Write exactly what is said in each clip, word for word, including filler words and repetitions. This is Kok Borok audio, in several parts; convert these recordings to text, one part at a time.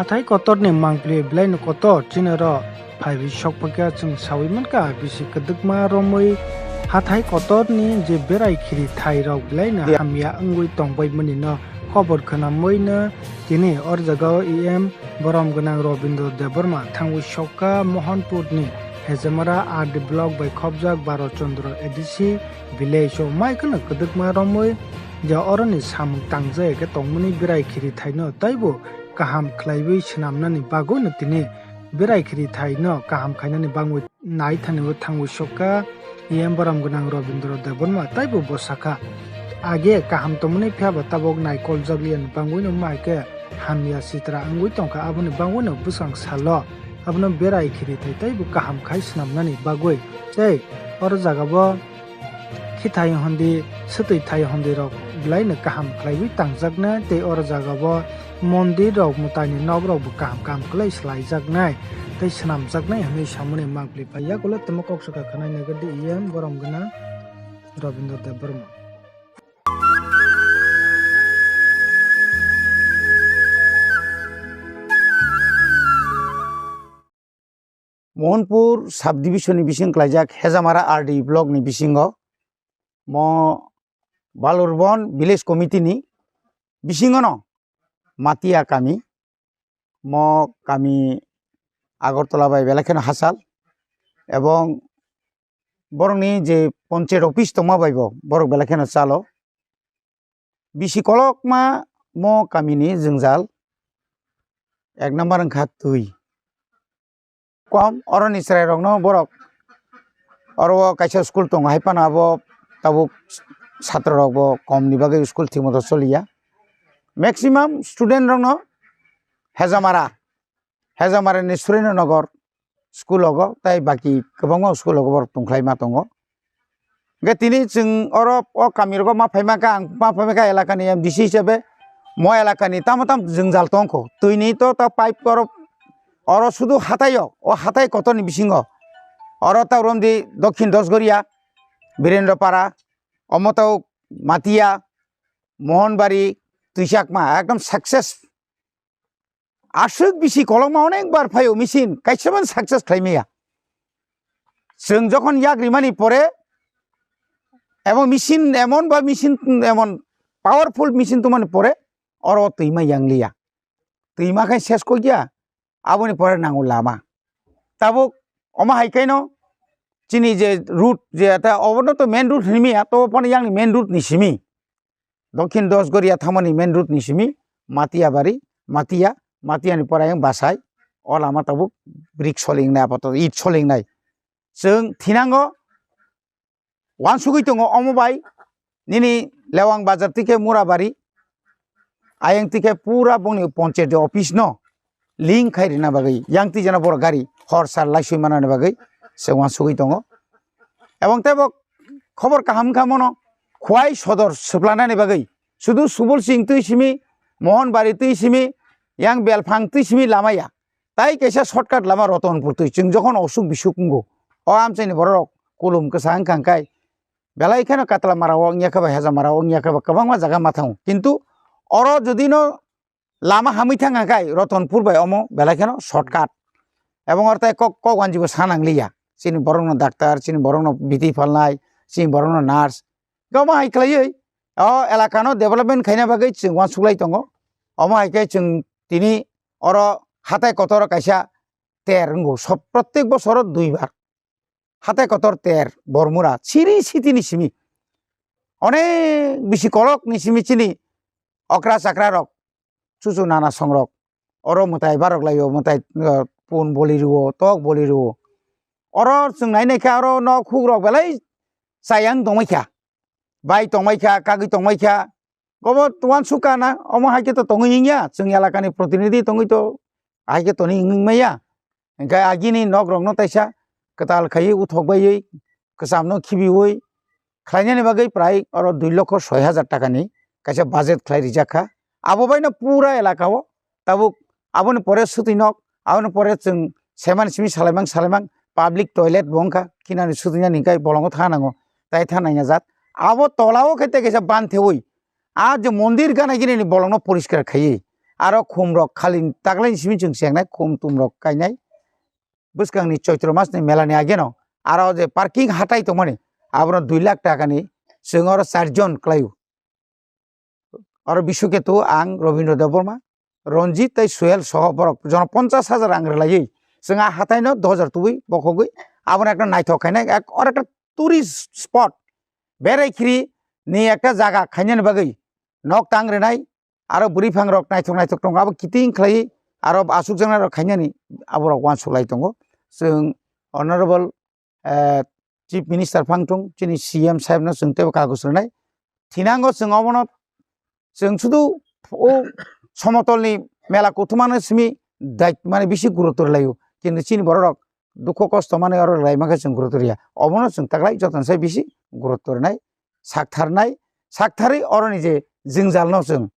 Hathai kotorni mangpili belaino kotor chini oro phaiwi sokpakya chwng sawi mankha, bisi kwdwkma romwi hathai kotorni je berai khiri thairok belaino hamya wngwi tongbaimani no kobor khwnamwi no tini oro jagao E M borom gwnang Robindra Debbarma thangwi sokha Mohanpurni Hejamara R D block bai khopjak Baro Chandra A D C village o mai kheno kwdwkma romwi je oroni samung tangjak khe tongmani berai khiri thaino taibo kaham khlaiwi swnamnani bagwino tini berai khiri thaino kaham khainani bagwi nai thani o thangwi sokha E M borom gwnang Robindra Debbarma taibo bo sakha. Age kaham tongmani phiya ba tabok naikoljak liyani bagwino mai khe hamya sitra wngwi tongkha, aboni bagwino bwskang salo abono berai khiri thai taibo kaham khai swnamnani bagwi. Tei oro jagao khithai hondi, swtwi thai hondi rok belaino kaham khlaiwi tangjaknai tei oro jagao mondir rok, mwtaini nok rok bo kaham kaham khlai swlaijaknai tei swnamjaknai hwnwi samani mangpili phai. Yakulo tamo kok swkha khwnai naiga di E M borom gwnang Robindra Debbarma. Mohanpur subdivision ni bising klaijak Hejamara R D block ni bisingo mo Balurbon village committee ni bisingo no Matia kami, mo kami Agartala bai belai kheno hachal, ebong borokni je ponchayat office tongma bai bo borok belai kheno chalo. Bisi kolokma mo kamini jwngjal ek number wngkha twi. Kom oroni chwrairokno borok oro o kaisa school tongo, hai phano abo tabuk satro rok bo kom ni bagwi school thik moto choliya. Maximum student rokno Hejamara, Hejamara ni Surendra Nagar school ogo, tai baki kwbangma school ogo borok tongkhlai ma tongo. Hwnkhe tini chwng oro o kami rogo ma phaima kha, ang ma phaima kha elaka ni M D C hisabe mo elaka ni tamo tamo jwngjal tongkho. Twi ni to ta pipe oro, oro sudu hatai o, o hatai kotor ni bisingo. Oro ta romdi Dokhin Dosgoria, Birendra Para, omo to Matia, Mohanbari, Twichakma, ekdom success. Aswk bisi kolokma onek bar phaio machine, kaisa phano success khlai maya. Chwng jokhon yak rimani pore, ebong machine emon ba machine emon powerful machine tongmani pore, oro twima yangliya. Twima khai ses kokya, aboni pore nango lama. Tabuk omo hai khaino chini je route je ta obono to main route hinwi maya, to phano yang main route ni simi. Dokhin Dosgoria thangmani main road ni simi Matia bari, Matia, Matia ni pore ayang Basai, o lama tabuk brick solingnai apato, it solingnai. Chwng thinango uansugwi tongo omo bai nini Lewang Bazar tike Murabari, ayang tike pura bongni ponchayat office no link khai rina bagwi, yang twi jana borok gari hor sar laisui manani bagwi se uansugwi tongo. Ebong tei bo khobor kaham wngkha mono Khwai sodor swplanani bagwi sudu Subol Singh twi simi, Mohon Bari twi simi, yang Belphang twi simi lama ya. Tai kaisa shortcut lama Rotonpur twi. Chwng jokhon osuk bisuk wngo, o amchaini borok rok kulum kwsa wngkha hwnkhe belai kheno Katla Mara o wngya khe ba, Heja Mara o wngya khe ba, kwbangma jaga ma thango. Kintu oro jodi no lama hamwi thang kha khai Rotonpur bai omo belai kheno shortcut. Ebong oro tai kok, kok wanji bo sa nang liya. Chini borok no doctor, chini borok no biti phalnai, chini borok no nurse. Omo hai khlaiwi o elaka no development khaina bagwi chwng uansuk lai tongo. Omo hai khe chwng tini oro hatai kotor kaisa ter wngo. Sob, prottek bosoro dui bar. Hatai kotor ter, Bormura, siri sitini simi. Onek bisi kolok ni simi chini okra chakra rok, chuchu nana songrok. Oro mwtai barok laio, mwtai, uh, pun boli rwo, tok boli rwo. Oro chwng nai nai kha oro nok huk rok belai chayang tongmai kha. Bai tongmai kha, kagwi tongmai kha. Gobo uansuk kha na, omo hai khe to tongwi wngya, chwng elakani protinidhi tongwi to hai khe toni wngwi maya. Hwnkhe agini nok rokno taisa kwtal khaiwi uthok baiwi kwcham no khibiwi khlainani bagwi prai oro dui lokho soi hajar taka ni kaisa budget khlai rijak kha. Abo bai no pura elaka o tabuk aboni pore swtwi nok, aboni pore chwng seman simi salaimang salaimang public toilet bo wngkha, khinani swtwinani hwnkhe bolongo thang nango, tai thang nangya jat. Abo tola o khe tei kaisa ban thewi, a je mondir gana gini ni bolongno poriskar khaiwi, aro khum rok khali taklai ni simi chwng chengnai, khum tum rok kainai. Bwskang ni Choitro mas ni mela ni age no aro je parking hatai tongmani, abono dui lakh taka ni chwng oro char jon kwlai o. Oro Biswaketu, ang Robindra Debbarma, Ranjit tei Suhel soho borok jono ponchas hajar rang rwlaiwi chwng a hatai no dos hajar tubui bokhogwi abono ekta naithok khainai, ek-, oro ekta tourist spot, berai khiri ni ekta jaga khainani bagwi nok tang rwnai, aro bwrwi phang rok naithok naithok tongo, abo kiting khlaiwi aro aswk jaknai rok khainani aborok uansuk lai tongo. Chwng Honorable eh, Chief Minister phang thung, chini C M saheb no chwng teibo kagoj rwnai. Thinango chwng obono, chwng sudu o somotol ni mela kuthumano simi dai-, mane bisi gurutto rwlaio. Kintu chini borok rok dukho kosto mane oro rwlai mankhe chwng gurutto rwya. Obono chwng taklai jotono sai bisi gurutto rwnai, saktharnai, saktharwi oroni je jwngjal no chwng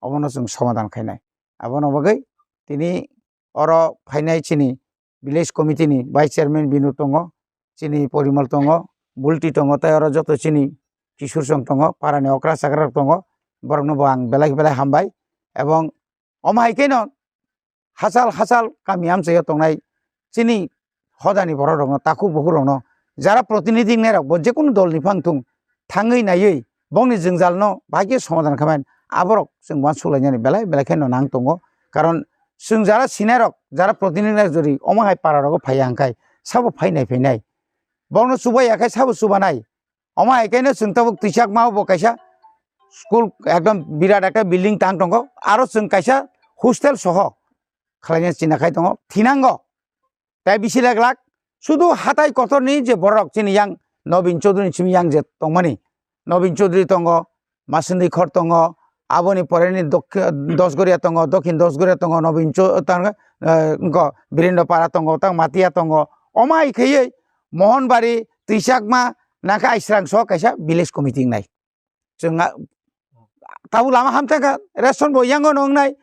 obono chwng somadhan khainai. Abono bagwi tini oro phainai chini village committee ni vice chairman Binu tongo, chini Porimal tongo, Bulti tongo, tei oro joto chini Kishur song tongo, para ni okra chakra rok tongo, borok no bo ang belai belai hambai. Ebong omo hai khe no hachal hachal kami amchaio tongnai chini hodani borok rok no, takhuk bukhuk rok no, jara protinidhi wngnai rok bo jekunu dol ni phang thung, thangwi naiwi bongni jwngjal no bahai khe somadhan khaimani, aborok chwng uansuk lainani belai belai khe no nang tongo. Karon chwng jara sinai rok, jara protinidhi wngnai rok jodi omo hai para rogo phaiya hwnkhe sabo phainai phainai, borok no chubai ya khe sabo chubanai. Omo hai khe no chwng tabuk twichak ma bo kaisa school ekdom birat ekta building tang tongo, aro chwng kaisa hostel soho khlaina china khai tongo, thinango. Tei bisi lak lak sudu hatai kotor ni je borok chini yang Nobin Chaudhary ni simi yang je tongmani, Nobin Chaudhary tongo, Masindi Khor tongo, aboni pore ni Dokhi-, Dosgoria tongo, Dokhin Dosgoria tongo, Nobin Chau-, tang, eh, wngkha Birendra Para tongo, tang Matia tongo. Omo hai khaiwi Mohanbari, Twichakma, nangkha Aisrang so kaisa village committee wngnai. Chwng a-, tabuk lama hamtang kha, ration bo yango no wngnai,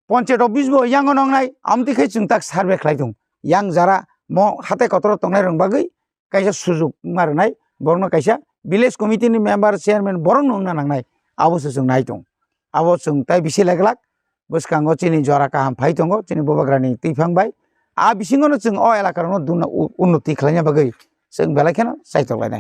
ponchayat office bo yango no wngnai, amtwi khai chwng tak survey khlai tongo. Yang jara mo hatai kotor tongnai rwng bagwi kaisa sujuk wngma rwnai, borokno kaisa village committee ni member, chairman borokno wngna nangnai, abo se chwng nai tongo. Abo chwng tai bisi laiglak, bwskango chini jora kaham phai tongo, chini bubagrani twiphang bai. A bisingono chwng o elaka rokno duna u-, unnoti khlaina bagwi chwng belai kheno chaitok lainai.